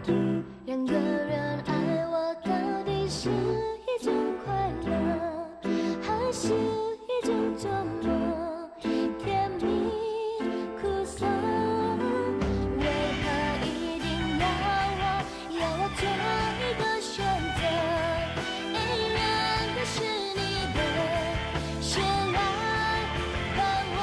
两个人爱我到底是一种快乐，还是一种折磨？甜蜜苦涩，为何一定要我，要我做一个选择？爱两个是你的，谁来帮我？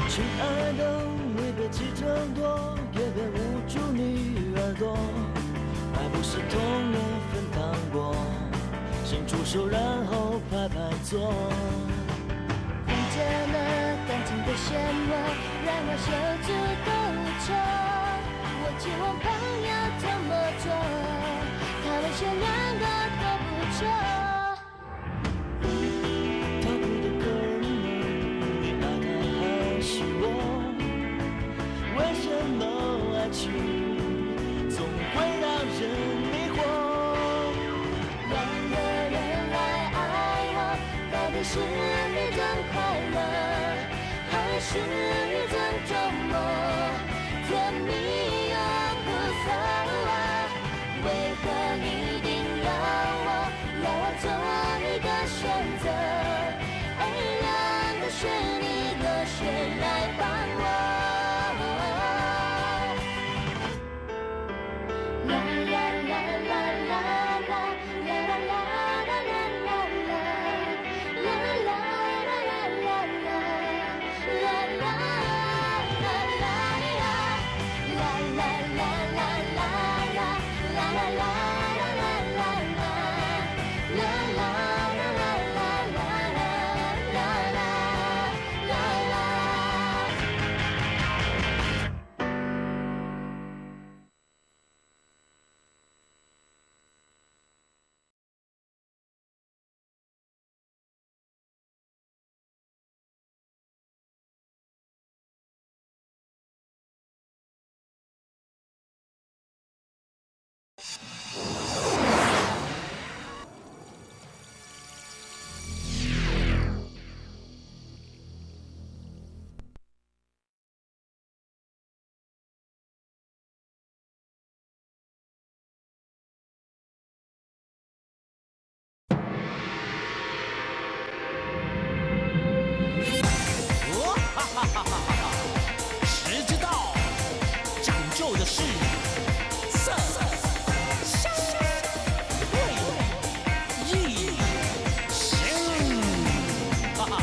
亲爱的，你别记这么多，也别捂住你耳朵。爱不是童年分糖果，伸出手，然后拍拍左。反正呢，感情的漩涡，让我手足都无措。我千万朋友怎么做，他们选两个都不错。 他不懂可能，你爱他还是我？为什么爱情总会让人迷惑？两个人来爱我，到底是一种快乐，还是一种折磨？甜蜜又苦涩啊， 为何一定要我，要我做一个选择？爱两个是你的，谁来帮我？ 时之道，讲究的是色香味。 一行。哈哈，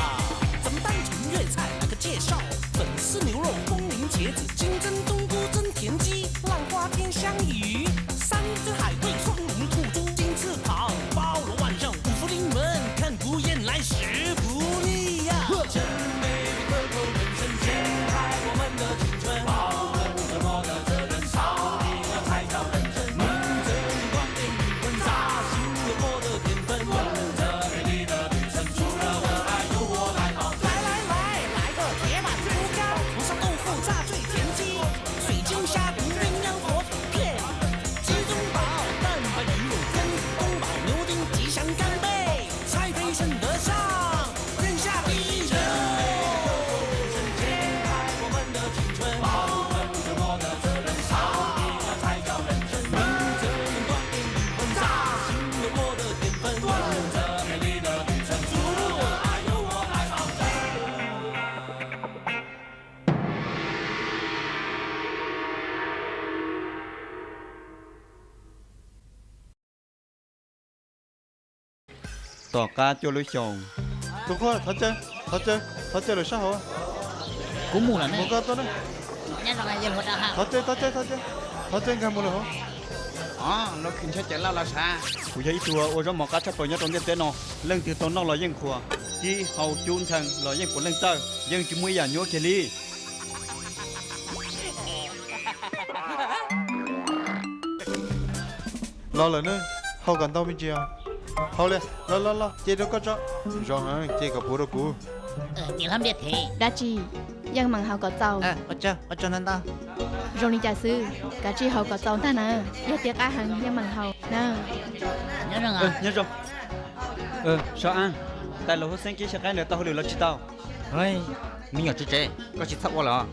咱们单纯粤菜来个介绍，粉丝牛肉、风铃茄子、金蒸冬菇、蒸田鸡、浪花添香鱼、山珍海味、双龙吐珠、金翅膀、包罗万象、五福临门，看不厌来食不腻呀！ 来来来，来个铁板猪肝，红烧豆腐炸醉田鸡，水晶虾骨鸳鸯火腿片，鸡中宝，蛋白鱼肉羹，宫保牛筋吉祥干贝，菜飞升得上，天下第一人。 Tom qab cuaj lub xyoos. Tus qhua, thov caw, thov caw, thov caw lawm sab hauv. Kuv mus lawm ne. Mus koj tuaj na. Thov caw, thov caw, thov caw, thov caw nkag mus lawm hauv. Os, lub khw ntshaib cawv laj los sav. Kuv yog ib tug ua zaub mov qab tshaj plaws nyob rau ntiaj teb no. Leej twg tau noj los yeej qhuas, cib hau cub nthee los yeej puav leej txawj, yeej tsis muaj ib yam nyuaj kiag li. Los lawm ne, hau kom ntau me ntsis os. Hau li, los los los, ce rau koj tso. Zoo heev, ce kom puv rau kuv. Dab tsi? Yeej meem haus kom txaus. Zoo li cas xwb, kav tsij haus kom txaus ntag na. Yog tias qab heev yeej meem haus. Nyob zoo. Sab Ab, tais laus Hub Xeeb kib xyab qaib ntawd tau hauj lwm los tsis tau? Me nyuam tsev tsev, koj tsis txhob ua lawm.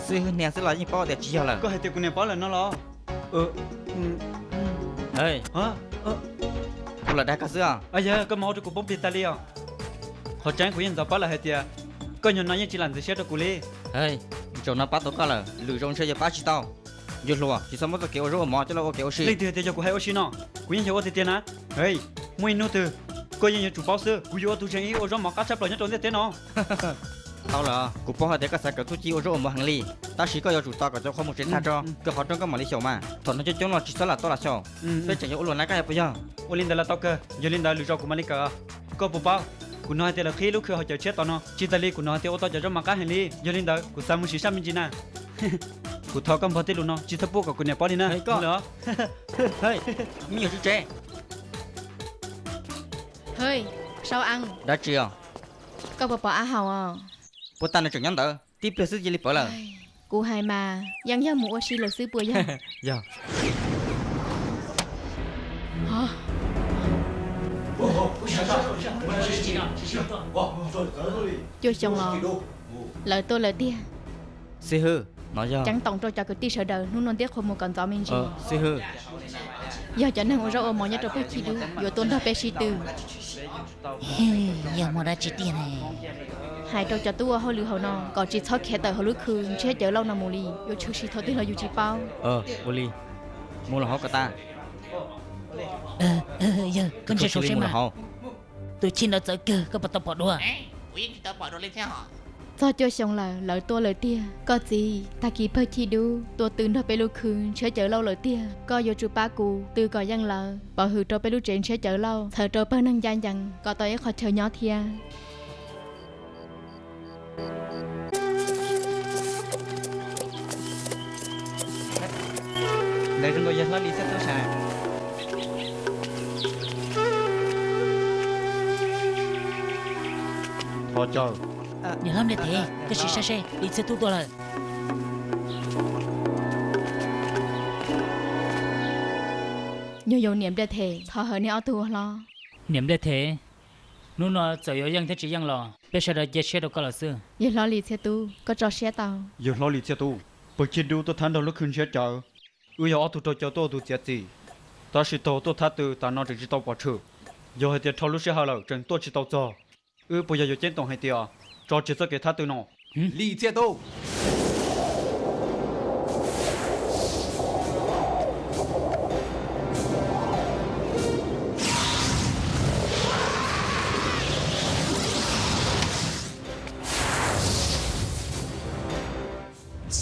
Xib hwb niag xwb los yeej paub tias tsis yog lawm. Koj hais tias kuv niam paub lawm no los? Kuv lam dag koj xwb os. Yog koj mas ua rau kuv poob plig tas li os. Qhov tseeb kuv yeej ntxov paub lawm hais tias koj nyuag no yeej tsis lam ntxeev siab rau kuv li. Zaum no pab tau koj lawm, lwm zaus ntshe yuav pab tsis tau. Yus hluas, tsis txhob muab txoj kev ua zaub ua mov coj los ua kev ua si. Leej twg tias yog kuv hais ua si no? Kuv yeej yog ua tiag tiag na. Muaj ib hnub twg koj yeej yuav tsum paub xwb, kuv yuav ua tus zeem ib ua zaub mov qab tshaj plaws nyob rau ntiaj teb no. Tau lawm, kuv paub hais tias koj xav kawm txuj ci ua zaub ua mov heev li, tab sis koj yuav tsum tos kom cov qhua mus tsev tag tso, kawm qhov rooj koj mam li xyaum mas. Thaum no coob coob los tsis txhob lam tuaj lam xyaum, peb tseem yuav ua luam na, koj puas yog? Ua li ntawd los tau kawg, yog li ntawd lwm zaus kuv mam li kawm. Koj puas paub, kuv hnov hais tias lawv qhib lub khw hauv cawv tshiab tom no, tsis tas li kuv hnov hais tias ua tau cov zaub mov qab heev li, yog li ntawd kuv xav mus sim sab me ntsis na. Kuv thov koj npog tej lus no tsis txhob pub kom kuv niam paub li na. Koj, me nyuam tsev tsev. Dab tsi os? Koj puas pom Ab Haus os? Puas tas nws tseem nyob ntawd, tib pliag xwb cia li pawv lawm. Kuv hais mas yeej yog mus ua si lawm xwb puas yog? Yog. Cuaj xyoo los lawv tuaj lawm tiag. Xib hwb, no yog ceeb toom rau cov kwv tij sawv daws hnub no ntiab qhua mus kom ntxov me ntsis. Xib hwb, yog cov neeg ua zaub ua mov nyob rau pawg Chij Dub yuav tuaj nrog peb sib tw. Yog muaj dab tsi tiag ne? Hais rau cov tub ua hauj lwm hauv no kom tsis txhob khiav tawm hauv lub khw ntshiab cawv lauj no mus li, yuav tshwm sim thaum twg los yus tsis paub. Ua li, mus los hauv kom tas. Yawg, koj ntsia saum seb mas. Tus chij ntawd txawv kawg, koj puas tau pom dua? Txog cuaj xyoo lawm lawv tuaj lawm tiag. Koj txiv, tag kis pawg Chij Dub tuaj tw nrog peb lub khw ntshiab cawv lauj lawm tiag. Koj yuav tsum pab kuv tw kom yeej lawv, pov hwm rau peb lub tsev ntshiab cawv lauj, txhawb rau pawg neeg ncaj ncees kom tau ib qho chaw nyob thiab. Ntawd zoo nkaus yog hlob Lis Txhiaj Tub sav. Thov caw. Niam hlob Npliaj Thev, koj sim saib seb, Lis Txhiaj Tub tuaj lawm. Yog yau niam Npliaj Thev, thov hawm nej ob tug ua hlob. Niam Npliaj Thev, hnub no txawm yuav yeej thiab tsis yeej los peb sawv daws cia siab rau koj lawm xwb. Yawg hlob Lis Txhiaj Tub, koj tso siab tau. Yawg hlob Lis Txhiaj Tub, pawg Chij Dub tuaj thab nrog lub khw ntshiab cawv, wb yog ob tug rau caw tuaj ua tus txiav txim, tab sis thaum tuaj thab tw tas no tseem tsis tau pom tshwm. Yog hais tias dhau lub sij hawm lawm tseem tuaj tsis tau txog, wb puas yog yuav ceeb toom hais tias tso tseg txoj kev thab tw no? Lis Txhiaj Tub,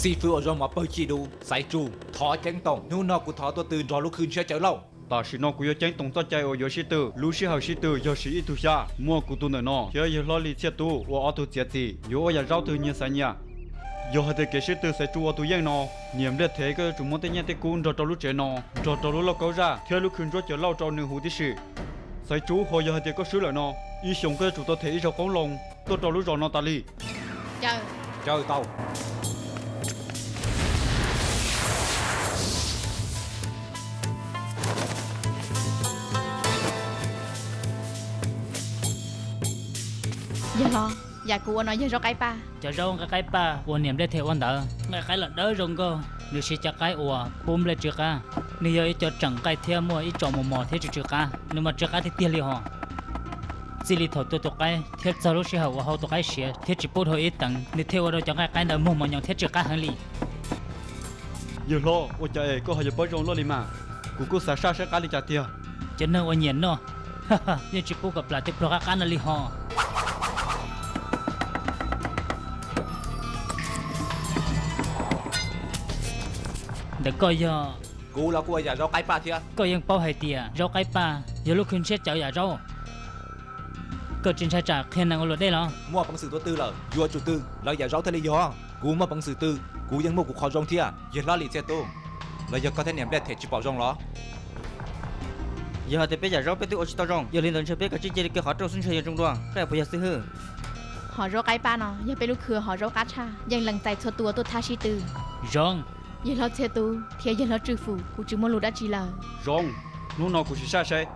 xib fwb ua zaub mov pawg Chij Dub Xaiv Tsu, thov ceeb toom, hnub no kuv thov tuaj tw nrog lub khw ntshiab cawv lauj. Tam sim no kuv yuav ceeb toom txoj cai uas yuav sib tw. Lub sij hawm sib tw yog siv ib tug xya, muaj kuv tus ntawm no thiab yawg hlob Lis Txhiaj Tub ua ob tug txiav txim, yuav ua yam zaub twg nyias xaiv nyias. Yog hais tias kev sib tw Xaiv Tsu ua tus yeej no, niam Npliaj Thev, koj yuav tsum muab tej nyiaj tej kub nrog rau lub tsev no, nrog rau lub lauj kaub zaj thiab lub khw ntsuab cawv lauj rau nws huv tib si. Xaiv Tsu, ho yog hais tias koj swb lawm no, ib xyoos koj yuav tsum tau them ib zaug qoob loo tuaj rau lub zos no tas li. Caw tau. Yawg hlob, yam kuv ua no yog zaub qaib paj. Cov zaub nqaij qaib paj uas niam Npliaj Thev ua ntawd, nqaij qaib los dawb zoo nkauj, nws siv cov qaib uas pub nplej tsw qab. Nws yog ib co tseem nqaij thiab muaj ib tsom mos mos thiab tsw tsw qab, nws mas tsw qab tiag tiag li hos. Txij li thaum tua tus qaib thiab txog lub sij hawm uas hau tus qaib siav thiab tsis pub dhau ib teev, nws thiaj ua rau cov nqaij qaib ntawd muag mos nyoos thiab tsw qab heev li. Yawg hlob, ua cas es koj ho yuav paub zoo luaj li mas? Kuv kuj xav saj saib qab li cas tiag. Cov neeg uas nyiam noj, yeej tsis pub kom plam tej pluag qab qab no li hos. Ntawm koj yog, kuv los kuj ua yam zaub qaib paj thiab. Koj yeej paub hais tias zaub qaib paj yog lub khw ntshiab cawv yam zaub. Koj tsis ntshai tsam qhia neeg ua luam dej los? Muaj peev xwm tua tw lawm, yuav tsum tw lawv yam zaub thiaj li yog. Kuv muaj peev xwm tw, kuv yeej muaj kuv qhov zoo thiab. Yawg hlob Lis Txhiaj Tub, los yog koj thiab niam Npliaj Them tsis pom zoo los? Yog hais tias peb yam zaub peb twb ua tsis tau zoo, yog li ntawd ntshe peb kav tsij cia li kaw qhov rooj xwb ntshe yuav zoo dua, koj puas yog xib hwb? Hom zaub qaib paj no yog peb lub khw hom zaub qab tshaj, yeej lees txais txhua tus uas tuaj thab sib tw. Zoo. Yawg hlob Txhiaj Tub thiab yawg hlob Tswj Fwm, kuv tsis muaj lus dab tsi lawm. Zoo. Hnub no kuv sim saib saib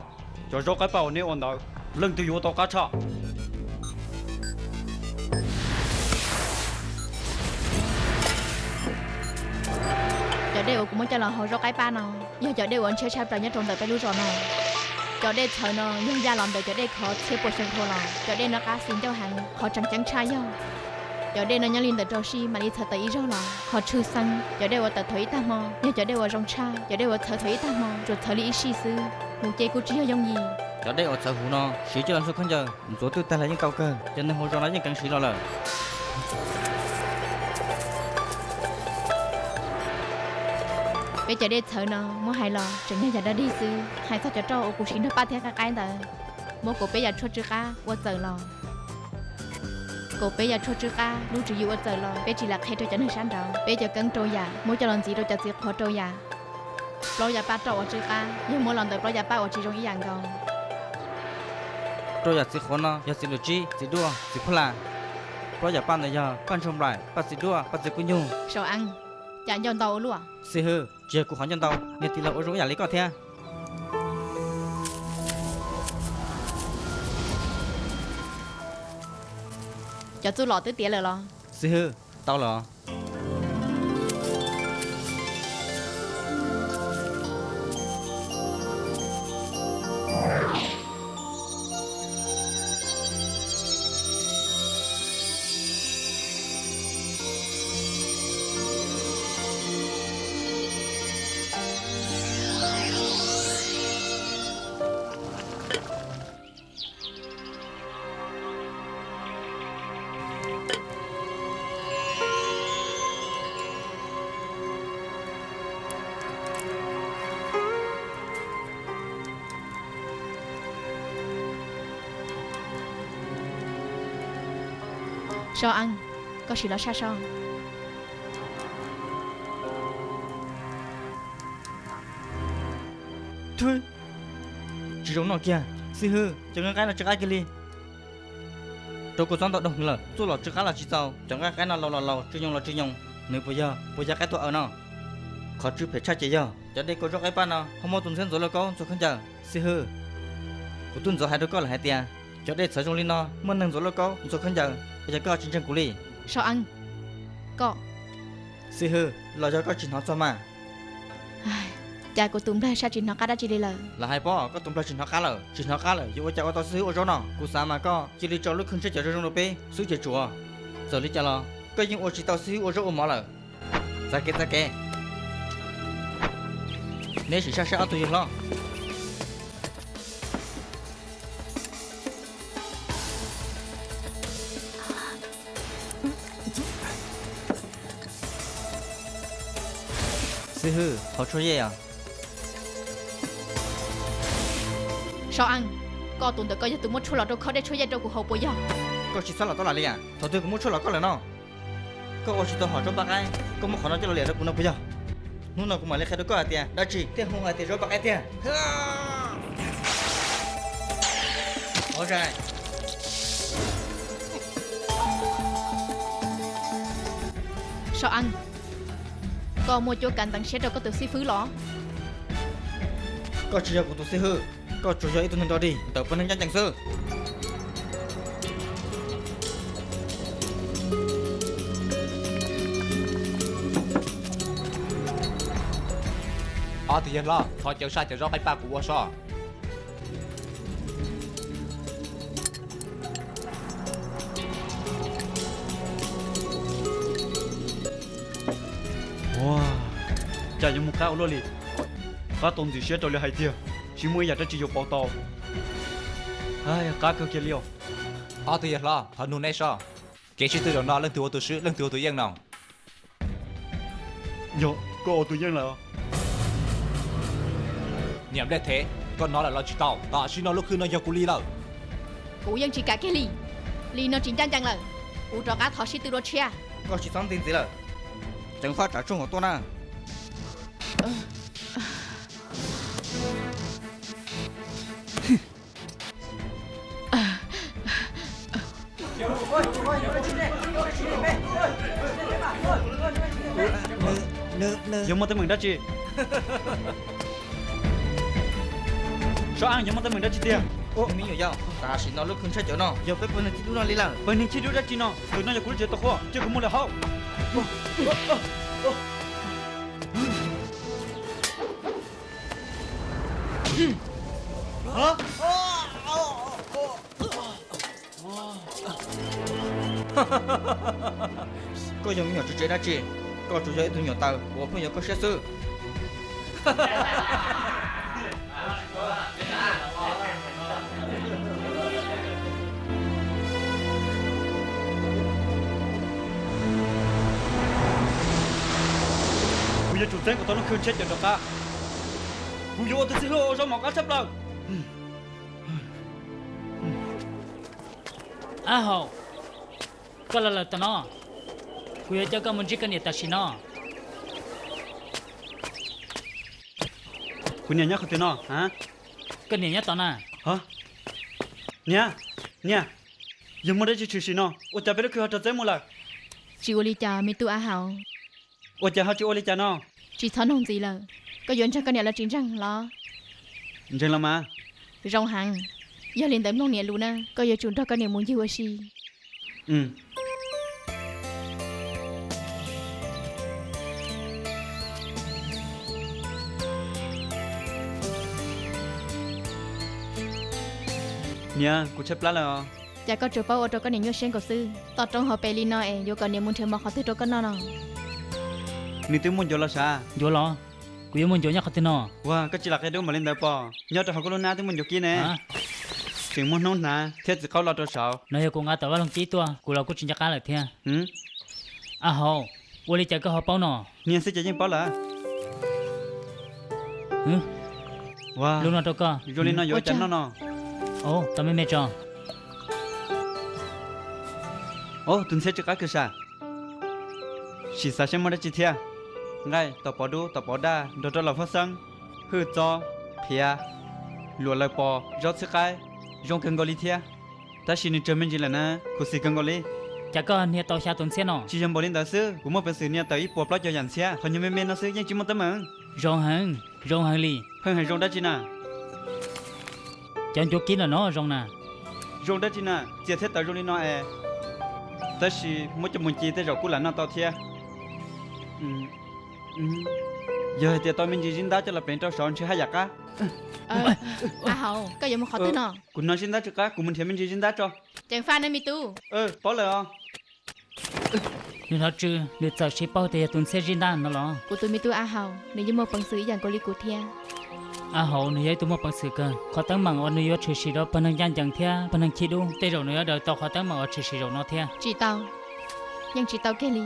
cov zaub qaib paj uas nej ua ntawd, leej twg yuav ua tau qab tshaj. Cov dej uas kuv muab coj los hau zaub qaib paj no, yog cov dej uas ntshiab tshaj plaws nyob rau ntawm peb lub zos no. Cov dej txhawv no yog yaj los ntawm cov dej khov txhiab pua xyoo dhau los. Cov dej no qab xis ncauj heev, qhov tseem ceeb tshaj yog cov dej no nyob li ntawm rau sij mam li txhawv tawm ib zaug los qhov tshwj xeeb. Cov dej uas tawm thaum ib tag hmo yog cov dej uas zoo tshaj, cov dej uas txhawv thaum ib tag hmo tsuas txhawv li ib sij xwb, mus ces kuj tsis yog yooj yim. Cov dej uas txhawv huv no siv coj los ntxhua khaub ncaws ntxuav twj tag los yeej tau kawg, cov neeg hauv zos no yeej keev siv los lawm. Peb cov dej txhawv no muab hais los tseem yog yam dog dig xwb. Hais txog cov roj uas kuv siv nrog paj thiab qaib qaib ntawd, muab kaum peb yam tshuaj tsw qab ua txawm los. Kaum peb yam tshuaj tsw qab lub tswv yim ua txawm los peb tsis lam qhia rau cov neeg sab nraud. Peb cov keeb rau yam muab coj los ntxiv rau cov txiv qhuav rau yam. Plaub yam paj roj uas tsw qab yog muab los ntawm plaub yam paj uas tsis zoo ib yam nkaus. Rau yam txiv qhuav no yog txiv lwm tsib, txiv duaj, txiv phuj la. Plaub yam paj ntawd yog paj ntshoo nplaim, paj txiv duaj, paj txiv kuj nyug. Sau Eej, cas ncauj ntau ua luaj. Xib hwb, tsis yog kuv qhov ncauj ntau, niag tij laug ua zoo ib yam li koj thiab. Cov txuj lom twb tiav lawm los? Xib hwb, tau lawm. Sau Eej, koj sim los saj soj. Tsis zoo noj kiag. Xib hwb, cov nqaij qaib no tsw qab kiag li. Rau kuv txob ntau dua heev lawm, txuj lom tsw qab los tsis txaus, cov nqaij qaib no laus los laus, tsw nyoos los tsw nyoos, nws puas yog, puas yog qaib tuaj aws no? Qhov tsw phem tshaj ces yog cov dej kua zaub qaib paj no ho muab tus ntxhiab ntxuav lauj kaub ntxhua khaub ncaws. Xib hwb, kuv twb ntxov hais rau koj lawm hais tias cov dej txhawv zoo li no muaj neeg ntxuav lauj kaub ntxhua khaub ncaws, puas yog koj tsis ntseeg kuv li? Sau Eej, koj. Xib hwb, los yog koj tsis hnov txog mas. Cas kuv tus nplaig saj tsis hnov qab dab tsi li lawm? Lam hais pob, koj tus nplaig tsis hnov qab lawm, tsis hnov qab lawm yuav ua cas ua tau xib hwb ua zaub no? Kuv xav mas koj cia li tso lub khw ntshiab cov zoo zoo rau peb xwb ces tsuav. Txawm li cas los koj yeej ua tsis tau xib hwb ua zaub ua mov lawm. Txav kev, txav kev. Neb sim saj seb ob tug yawg hlob. Xib hwb, haus tshuaj yej os. Sau Eej, koj tus ntawm koj yog tus muab tshuaj los rau khob dej tshuaj yej rau kuv haus puas yog? Koj tsis txhob los tau lam li as, thaum twg kuv muab tshuaj los koj lawm no? Koj ua tsis tau hom zaub paj qaib, koj muab qhov no coj los liam rau kuv no puas yog? Hnub no kuv mam li qhia rau koj hais tias dab tsi thiaj hu hais tias zaub paj qaib tiag. Sau Eej, koj muaj cuab kav ntxeev siab rau koj tus xib fwb los? Koj tsis yog kuv tus xib hwb, koj tsuas yog ib tug neeg rog dig ntawm pawg neeg ncaj ncees xwb. Ob tug yawg hlob, thov caw saj cov zaub qaib paj kuv ua soj. Ua cas yuav mus qab ua luaj li? Qab tau ntxim siab rau li hais tiag, tsis muaj ib yam dab tsi yuav pauv tau. Qab kawg kiag li os. Ob tug yawg hlob, thov nug neb soj, kev sib tw zaum no leej twg ua tus swb leej twg ua tus yeej no? Yog koj ua tus yeej lawm. Niam nplej thev, koj hnov lawm los tsis tau, tam sim no lub khw no yog kuv li lawm. Kuv yeej tsis kam kiag li. Li no tsis ncaj ncees lawm. Kuv rov qab thov sib tw dua tshiab. Koj tsis txhob nti ntxiv lawm, ceev faj tsam tsuj hauv tuaj na. Yog muaj teeb meem dab tsi? Koj yeej muaj teeb meem dab tsi tiag? Me nyuam yaus, tam sim no lub khw ntshai cov no yog peb pawg neeg chij dub no li lawm. Pawg neeg chij dub dab tsi no? Ntawm no yog kuv lub tsev tau qhua, cia kuv mus lawm hauv. Koj yog me nyuam tsev tsev dab tsi? Koj tsuas yog ib tug nyuam taws uas pheej yuav koj siab xwb. Kuv yuav tsum txeeb kom tau lub khw ntshai cov rov qab. Kuv yuav ua tus txij hlub uas zoo mos qab tshaj plaws. Ab Haus, koj los lawm tam no, kuv yuav coj koj mus ntsib koj niam tam sim no. Kuv niam nyob qhov twg no? Koj niam nyob tod na. Niam, niam, yog muaj dab tsi tshwm sim no, ua cas peb lub khw ho raug txeeb mus lawm? Tsis ua li cas me tub Ab Haus. Ua cas ho tsis ua li cas no? Tsis txhob nug ntxiv lawm. Koj yuav ntseeg koj niam los tsis ntseeg los? Ntseeg los mas. Zoo heev. Yog li ntawd mloog niam lus na, koj yuav tsum nrog koj niam mus ncig ua si. Niam, kuv tshaib plab lawm os. Cas koj tsuas paub ua rau koj niam nyuaj siab nkaus xwb? Toj roob hauv pes li no es yuav kom niam mus nrhiav mov qhov twg rau koj noj no? Nws twb muaj ncuav los sav. Ncuav los? Kuv yuav muaj ncuav nyob qhov twg no? Ua koj tsis lam qia dub npaum li ntawd pom, nyob rau hauv koj lub hnab twb muaj ncuav kib ne. Tseem muaj hnub hnav thiab txiv qaub lo rau saud. No yog kuv nqa tau vaj loog kib tuaj, kuv los kuj tsis nco qab lawm thiab. Ab Haus, ua li cas koj ho paub no? Niam xwb ces yeej paub lawm. Lub no rau koj. Zoo li no yuav ua cas noj no? Tau me me tso. Tus ntxhiab tsw qab kawg sam. Sim xav seb muaj dab tsi thiab. Nqaij, tau pov dub, tau pov daj, nrog rau los fab xeeb, hwj txob, qhiav, luam laws pos, zaub txhwb qaib, zoo kawg nkaus li thiab. Tab sis nws tsawg me ntsis lawm na, khuv xim kawg nkaus li. Cas koj hnia tau xya tus ntxhiab no? Tsis yog npaum li ntawd xwb, kuv muaj peev xwm hnia tawm ib puas plaub caug yam ntxhiab, qhov nyuag me me no xwb yeej tsis muaj teeb meem. Zoo heev, zoo heev li. Pheej hais zoo dab tsi na? Cov ncuav kib no no zoo na. Zoo dab tsi na, txias thiab tawv zoo li no es. Tab sis muab coj mus ci tej zaum kuj lam noj tau thiab. Yog hais tias tau me ntsis zib ntab coj los pleev rau saud ntshe haj yam qab. Ab Haus, koj yuav mus qhov twg no? Kuv hnov zib ntab tsw qab, kuv mus nrhiav me ntsis zib ntab tso. Ceev faj nawb me tub. Paub lawm os. Nws hnov tsw, nws txawm siv paub tias yog tus ntxhiab zib ntab no los? Kuv tus me tub Ab Haus, nws yeej muaj peev xwm ib yam nkaus li kuv thiab. Ab Haus nws yog ib tug muaj peev xwm kawg. Qhov teeb meem uas nws yuav tshwm sim rau pawg neeg ncaj ncees thiab pawg neeg chim dub, tej zaum nws yuav daws tau qhov teeb meem uas tshwm sim zaum no thiab. Tsis tau, yeej tsis tau kiag li.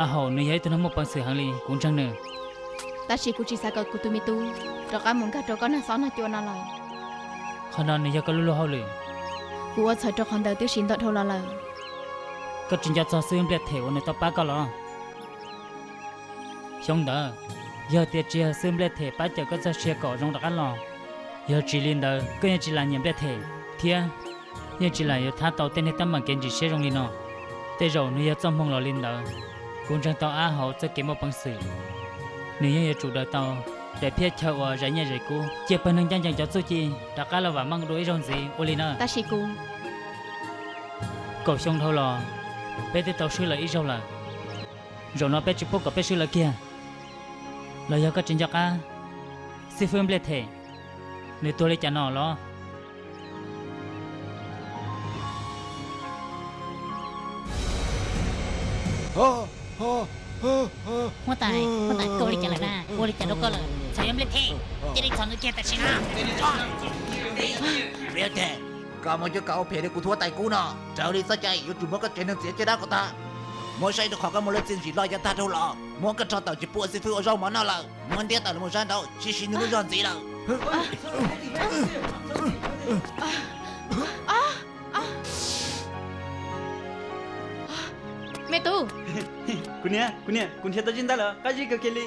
Ab Haus nws yog ib tug neeg muaj peev xwm heev li, kuv ntseeg nws. Tab sis kuv tsis xav kom kuv tus me tub rov qab mus nkag rau koj neeg xob nag cua no lawm. Qhov no nws yog koj lub luag hauj lwm. Kuv ua txhawm rau qhov ntawd twb sim ntau dhau los lawm. Koj tsis nco txog xib hwb Npliaj Them uas nws tau pab koj los? Xyoo ntawd, yog tias tsis yog xib hwb Npliaj Them pab cawm koj txoj sia kom zoo rov qab los, yog tsis li ntawd koj yeej tsis lam nyiam Npliaj Them, thiab yeej tsis lam yuav thab tau tej niag teeb meem kev ntsim siab zoo li no. Tej zaum nws yog txoj hmoo los li ntawd. Kuv ntseeg tau Ab Haus txoj kev muaj peev xwm, nws yeej yuav tsum daws tau daim phiaj chaw uas zais nyiaj zais kub, cia pawg neeg ncaj ncees cov txuj ci rov qab los vam meej dua ib zaug ntxiv ua li na. Tab sis kuv, kaum xyoo dhau los, peb twb tau swb lawv ib zaug lawm. Zaum no peb tsis pub kom peb swb lawv kiag. Los yog koj tsis nco qab xib hwb Npliaj Them, nws tuag li cas no los? Huab tais, huab tais, koj ua li cas lawm na? Ua li cas rau koj lawm? Txhom yuav Npliaj Them, cia li txhom nws kiag tam sim no. Npliaj Them, koj muaj cuab kav ua phem li kuv tus huab tais kub no. Raws li txoj cai yuav tsum muab koj tsev neeg txiav caj dab kom tag. Muab saib rau qhov koj muaj lub txiaj ntsim loj yog tag dhau los, muab koj rho tawm tsis pub xib hwb ua zaub mov noj lawm. Muab ntiab tawm los mus sab nraud, tsis siv nws lub zog ntxiv lawm. Me tub, kuv niam, kuv niam, kuv nrhiav tau zib ntab lawm, qab zib kawg kiag li.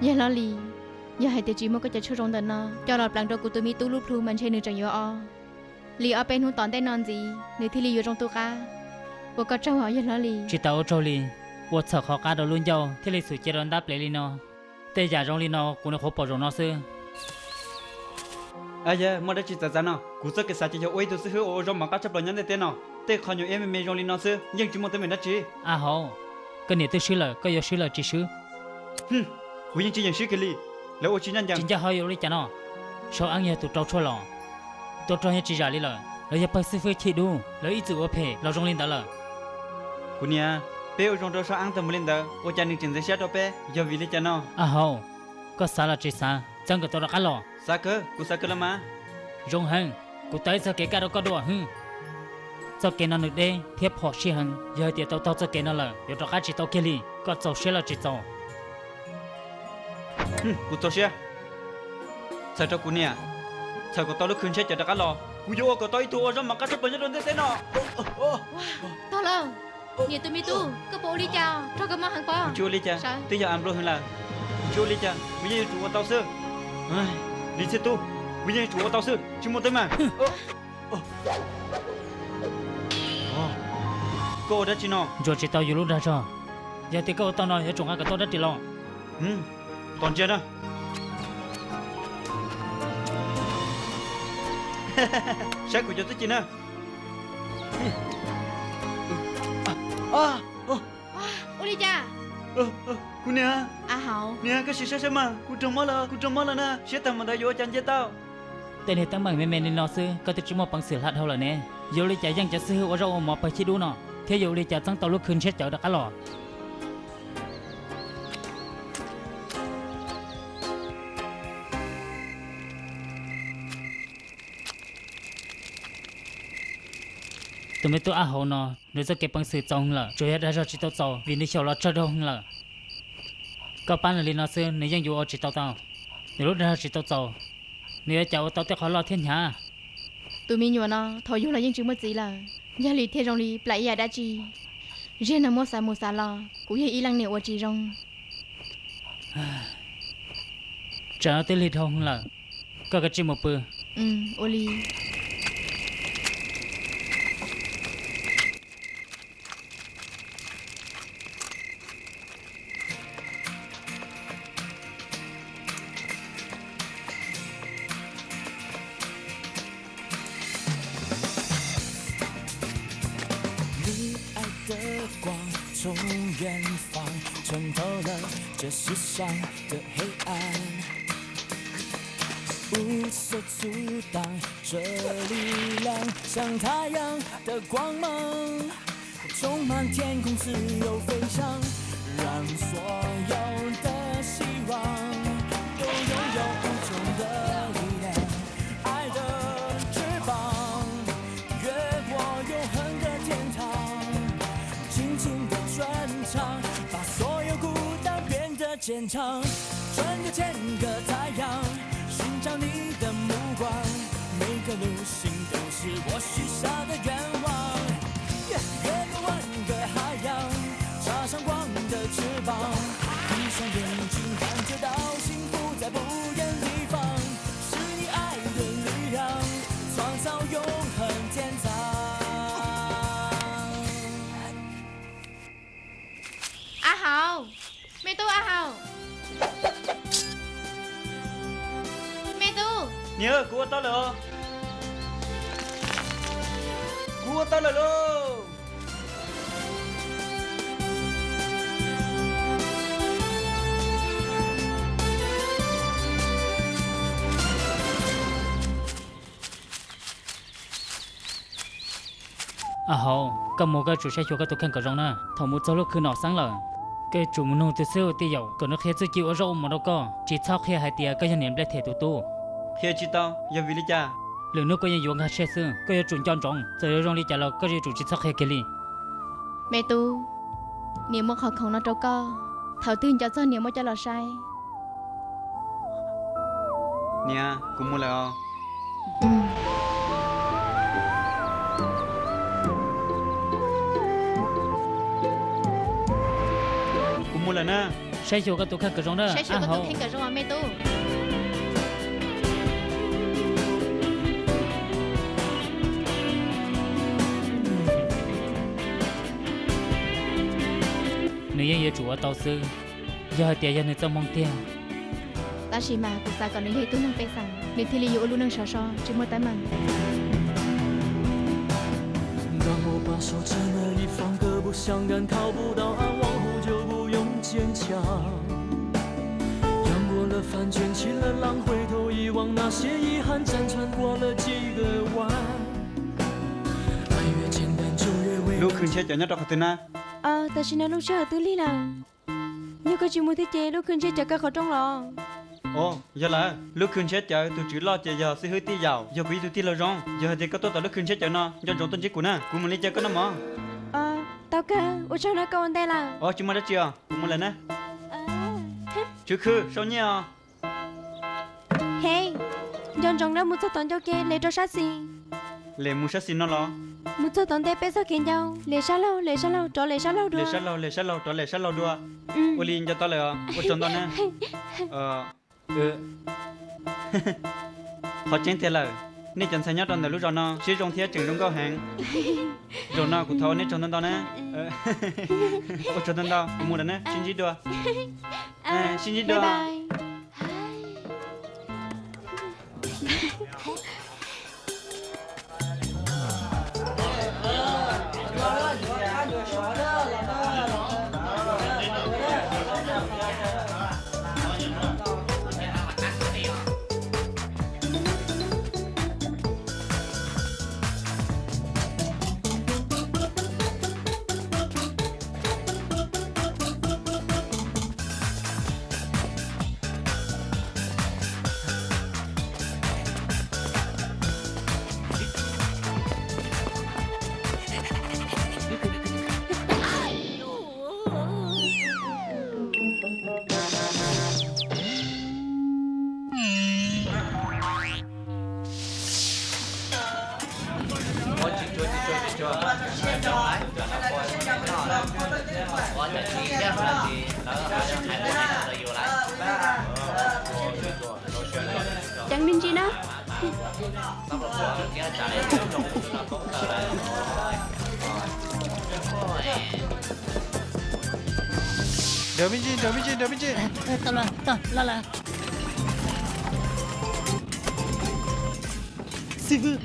Yawg Hlob Lis, yog hais tias tsis muaj koj cov tshuaj zoo ntawm no coj los pleev rau kuv tus me tub lub plhu mas ntshe nws tseem yuav o li ob peb hnub tom ntej no ntxiv nws thiaj li yuav zoo tu qab. Ua koj tsaug os yawg Hlob Lis. Tsis tas ua tsaug li, ua txhaum qhov qab rau lub ncauj thiaj li xum cia rau ntab plev li no. Tej yam zoo li no kuv nyuam qhuav pom zaum no xwb. Yog muaj dab tsi txawv txav no, kuv txoj kev xav ces yog ua ib tug xib hwb uas ua zaub mov qab tshaj plaws nyob ntiaj teb no. Tej qho nyuam iab me me zoo li no xwb yeej tsis muaj teeb meem dab tsi. A hauv, koj niam twb swb lawm, koj yuav swb los tsis swb? Kuv yeej tsis yeem swb kiag li. Lawv ua tsis ncaj ncees. Tsis ncaj hov yuav ua li cas no? Sau Ab yog tus rau tshuaj los, tua rog yeej tsis zam li lawm. Lawv yog pawg xib fwb chim dub, lawv ib txwm ua phem los zoo li ntawd lawm. Kuv niam, peb ua zoo rau Sau Ab tag mus li ntawd, ua cas nws tseem ntxeev siab rau peb, yog vim li cas no? A hauv, koj xav los tsis xav, txeeb kom tau rov qab los. Xav kawg, kuv xav kawg los mas. Zoo heev, kuv tau ib txoj kev kaj rau koj dua hwb. Txoj kev no nws deb thiab phom sij heev, yog hais tias tau taug txoj kev no lawm yuav rov qab tsis tau kiag li. Koj txaus siab los tsis txaus? Kuv txaus siab. Txhawm rau kuv niam, txhawm kom tau lub khw ntshiab cawv rov qab los, kuv yuav ua kom tau ib tug ua zaub mov qab tshaj plaws nyob rau ntiaj teb no. Tog lawm, niam tus me tub, koj puas ua li cas? Raug kab mob heev pob? Kuv tsis ua li cas, twb yog av nplua heev lawm. Kuv tsis ua li cas, kuv yeej yuav tsum ua tau xwb. Lis Txhiaj Tub, kuv yeej yuav tsum ua tau xwb, tsis muaj teeb meem. Koj ua dab tsi no? Ntsuas tsis tau yus lub dag zog. Yog tias koj ua tau no yuav tsum nqa kom tau dab riam los. Tos ntsia na. Saib kuv cov txuj ci na. Ua li cas? Kuv niam, niam koj sim saib saib mas, kuv raug mob lawm, kuv raug mob lawm na, siab tag mus ntawd yuav ua cas nce tau. Tej niag teeb meem me me li no xwb koj twb tsis muaj peev xwm hla dhau lawm ne. Yuav ua li cas yeej cov xib hwb ua zaub ua mov pawg chim dub no, thiab yuav ua li cas txeeb tau lub khw ntshiab cawv rov qab los? Tus me tub Ab Hauv no, nws txoj kev peev xwm txaus heev lawm, tsuas yog dag zog tsis tau txaus vim nws xyaum los tsawg dhau heev lawm. Koj pab nws li no xwb nws yeej yuav ua tsis tau tau. Nws lub dag zog tsis tau txaus, nws yuav cas ua tau tej qhov loj thiab hnyav. Tus me nyuam no thaum yug los yeej tsis muaj txiv lawm, yog li thiaj zoo li plam ib yam dab tsi. Ziag no muab xav mus xav los kuv yog ib leej niam ua tsis zoo. Tsam no twb lig dhau heev lawm, koj kav tsij mus pw. Ua li. A Hauv, me tub A Hauv, me tub. Niam, kuv ua tau lawm os. Kuv ua tau lawm lauj. A Hauv, koj mus koj yuav tsum saib xyuas koj tus kheej kom zoo na. Thaum mus txog lub khw nom xeeb lawm, koj yuav tsum mus nug tus xib hwb ua tij yaum kom nws qhia txuj ci ua zaub ua mov rau koj, tsis txhob qhia hais tias koj yog niam nplej them tus tub. Qhia tsis tau, yog vim li cas? Lwm hnub koj yeej yuav nkag siab xwb, koj yuav tsum nco ntsoov, txawm yuav zoo li cas los koj yuav tsum tsis txhob qhia kiag li. Me tub, niam muab qhov khoom no rau koj, thaum twg nco txog niam muab coj los saib. Niam, kuv mus lawm os. Kuv mus lawm na. Saib xyuas koj tus kheej kom zoo na, saib xyuas koj tus kheej kom zoo me tub. Nws yeej yuav tsum ua tau xwb, yog hais tias yog nws txoj hmoo tiag. Tab sis mas kuv xav kom nws yog ib tug neeg pej xeem, nws thiaj li yuav ua lub neej sov so tsis muaj teeb meem. Lub khw ntshiab cawv nyob rau qhov twg na? Tam sim no lub sij hawm twb lig lawm. Yog koj tsis mus thiab ces lub khw ntshiab cawv kaw qhov rooj los? Os, yog lawm, lub khw ntshiab cawv tus tswv loj ces yog xib hwb Tij Yaum, yog kuv ib tug tij laug zoo. Yog hais tias koj tuaj tom lub khw ntshiab cawv no, nco ntsoov tuaj ntsib kuv na, kuv mam li caw koj noj mov. Tau kawg, ua tsaug na, koj ua ntej lawm. Os, tsis muaj dab tsi os, kuv mus lawm na. Tswv khw, sau nyiaj os. He, nco ntsoov na, mus txog tom ncauj ke lem rau sab xis. Lem mus sab xis no los? Mus txog tom ntej peb txoj kev ncau, lem sab laug, lem sab laug, rov lem sab laug dua. Lem sab laug, lem sab laug, rov lem sab laug dua. Ua li nco tau lawm os, ua tsaug ntau na. Qhov tseeb tiag lawm, nej cov ntxhais nyob rau ntawm lub zos no siab zoo thiab tseem zoo nkauj heev. Zaum no kuv thov ua nej tsaug ntau ntau na. Ua tsaug ntau ntau, kuv mus lawm na, sib ntsib dua. Sib ntsib dua. Ceev me ntsis na. Nrawm me ntsis, nrawm me ntsis, nrawm me ntsis. Xib fwb.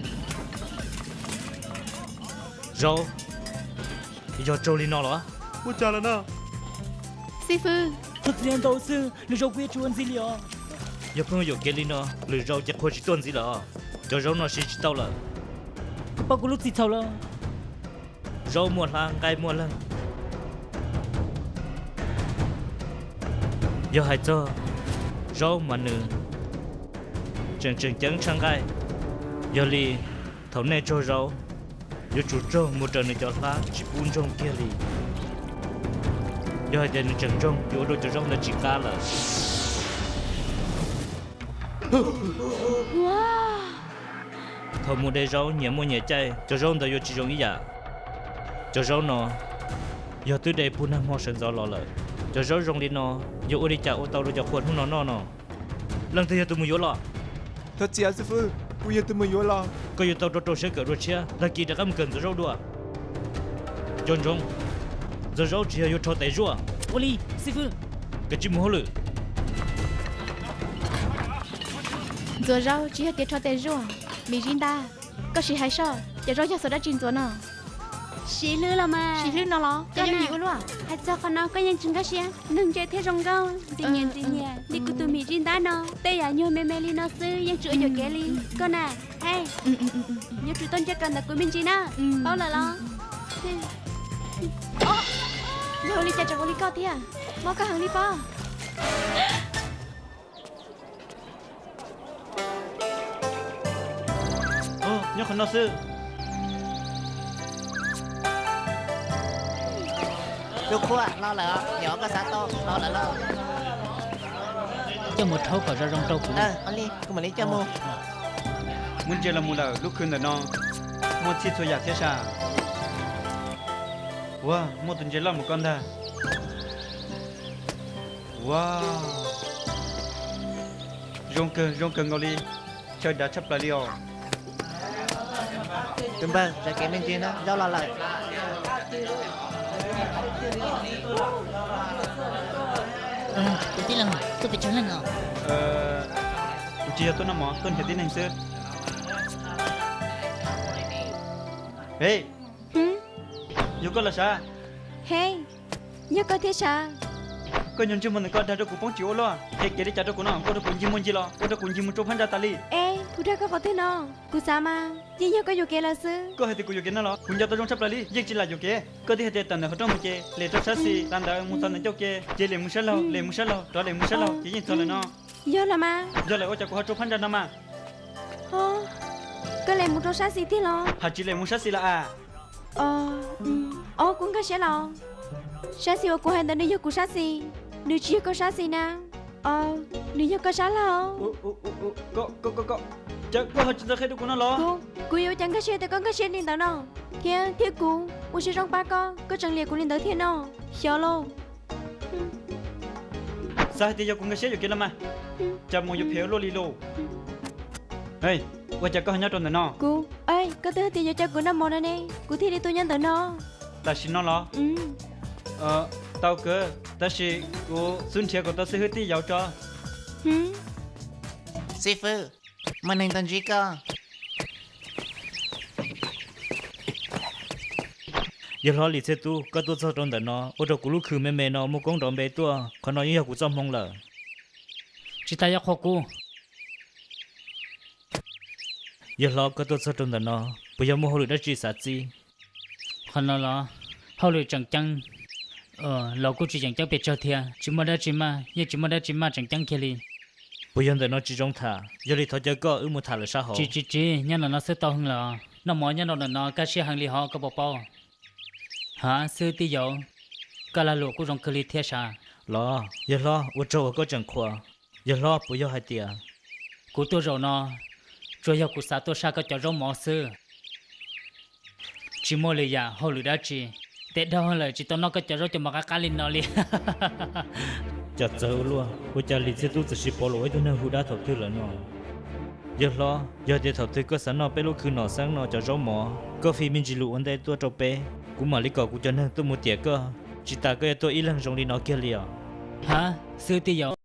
Zaub, yog raug li no los? Ua cas lawm na? Xib fwb. Thov txim ntau xwb, lwm zaus kuv yuav tsis ua ntxiv li os. Yog pheej yuam kev li no, lwm zaus ces qhua tsis tuaj ntxiv lawm os. Cov zaub no siv tsis tau lawm. Pab kuv lub txim txhaum lawm. Zaub muaj hlab nqaij muaj leeg. Yog hais txog zaub mas nws tseem tseem ceeb tshaj nqaij. Yog li thaum nej raug zaub, yuav tsum raug mus raws nws cov hlab tsis pub ntsoog kiag li. Yog hais tias nws tseem ntsoog yuav ua rau cov zaub ntawd tsis qab lawm. Thaum mus de zaub nyias muaj nyias caij, cov zaub ntawd yuav tsis zoo ib yam. Cov zaub no yog twb de puag nag hmo sawv ntxov los lawm. Cov zaub zoo li no yuav ua li cas ua tau rau cov qhua hnub no noj no? Leej twg yog tus mus yuav los? Thov txim xib fwb, kuv yog tus mus yuav los. Koj yuav tau rau rau siab kawm dua tshiab, tag kis rov qab mus kawm ntxuav zaub dua. Nco ntsoov, ntxuav zaub tsis yog yuav rho tes zuaj. Ua li, xib fwb. Koj tsis mus hauj lwm. Ntxuav zaub tsis yog tias rho tes zuaj. Mim zib ntab, koj sim hais soj, cov zaub yog xuas dab tsi ntxuav no? Siv hlwb los mas. Siv hlwb no los? Koj yeej yim ua luaj. Hais txog qhov no koj yeej tsis nkag siab, neeg ntse thiab zoo nkauj, ntxim nyiam ntxim nyiam li kuv tus mim zib ntab no. Tej yam nyuag me me li no xwb yeej tsis ua yuam kev li. Koj na, hej, yuav tsum tau nce kom ntawm kuv me ntsis na, paub lawm los? Luag ua li cas tseem ua li koj thiab, mob koj heev li pob. Nyob qhov no xwb. Tus qhua los lawm, yog koj xav tau los lawm lauj. Coj mus rhaub kom zoo zoo rau kuv. Kuv mam li coj mus. Muaj ntses los mus lawm, lub khw ntawm no muaj txhij txhua yam thiab sas. Ua, muaj tus ntses loj mus koj ntag. Ua, zoo kawg zoo kawg nkaus li, chaw dav tshaj plaws li os. Tus npawg, zam kev me ntsis na, zaub los lawm. Kuv tij laug, tuaj pes tsawg leej os? Kuv tsis yog tuaj noj mov, tuaj nrhiav tib neeg xwb. Hej, yog koj los sav? Hej, yog koj thiab sav? Koj nyuag ntsej muag ntawm koj dag rau kuv poob tsis ua luaj, qhia kev li cas rau kuv no, ua rau kuv ncig muaj ncig los ua rau kuv ncig mus rau phab ntsa tas li. Es kuv dag koj qhov twg no? Kuv xav mas yeej yog koj yuam kev lawm xwb. Koj hais tias kuv yuam kev no los? Kuv nco tau zoo tshaj plaws li, yeej tsis lam yuam kev. Koj twb hais tias tawm ntawm qhov rooj mus ces lem rau sab xis, tas ntawd mus txog ntawm ncauj ke ces lem mus sab laug, lem mus sab laug, rov lem mus sab laug ces yeej txog lawm no. Yog los mas. Yog lawm ua cas kuv ho rau phab ntsa no mas? Koj lem mus rau sab xis tiag los? Hais tsis lem mus sab xis los as? Os, kuv nkag siab los. Sab xis uas kuv hais ntawd nws yog kuv sab xis, nws tsis yog koj sab xis na. Nws yog koj sab laug. Cas koj ho tsis ntxaws qhia rau kuv no los? Kuv yuav ua cas nkag siab tias koj nkag siab li ntawd no? Thiab, thiab kuv ua siab zoo pab koj, koj tseem liam kuv li ntawd thiab no. Xyov lauj. Xav hais tias yog kuv nkag siab yuam kev los mas. Cas mus yuav phem ua luaj li lauj. Ua cas koj ho nyob rau ntawm no? Kuv, koj twb hais tias yuav coj kuv noj mov no ne, kuv thiaj li tuaj nyob ntawm no. Tam sim no los? Tau kawg, tab sis kuv xub nrhiav kom tau xib hwb tij Yauv tso. Xib fwb, muaj neeg tuaj ntsib koj. Yawg hlob Lis Txhiaj Tub, koj tuaj txog rau ntawm no ua rau kuv lub khw me me no muaj koob nrov npe tuaj, qhov no yeej yog kuv txoj hmoo lawm. Tsis tas yuav qhuas kuv. Yawg hlob, koj tuaj txog rau ntawm no puas yog muaj hauj lwm dab tsi xav txib? Qhov no los, hauj lwm tseem ceeb los kuj tsis tseem ceeb pes tsawg thiab, tsis muaj dab tsi maj, yeej tsis muaj dab tsi maj tseem ceeb kiag li. Puas yog ntawm no tsis zoo tham? Yog li thov caw koj wb mus tham lawm sab hauv. Tsis tsis tsis, nyob ntawm no xwb tau heev lawm. Noj mov nyob rau ntawm no kaj siab heev li hov, koj puas paub? Hav, xib hwb tij Yauv, koj lag luam kuj zoo kawg li thiab sav. Los, yawg hlob, ua tsaug uas koj tseem qhuas. Yawg hlob, puas yog hais tias kuv tuaj zaum no tsuas yog kuv xav tuaj saj koj cov zaub mov xwb? Tsis muaj lwm yam hauj lwm dab tsi, tes dhau lawm tsis tau noj koj cov zaub cov mov qab qab li no li. Cas txawv ua luaj, ua cas Lis Txhiaj Tub txawm sis pom los ua ib tug neeg hu dab thaum twg lawm no? Yawg hlob, yog tias thaum twg koj xav noj peb lub khw Nom Xeeb no cov zaub mov, koj fij me ntsis lus ua ntej tuaj rau peb, kuv mam li kom kuv cov neeg tuaj mus tiam koj, tsis tas koj yuav tuaj ib leeg zoo li no kiag li os. Hav, xib hwb tij Yauv,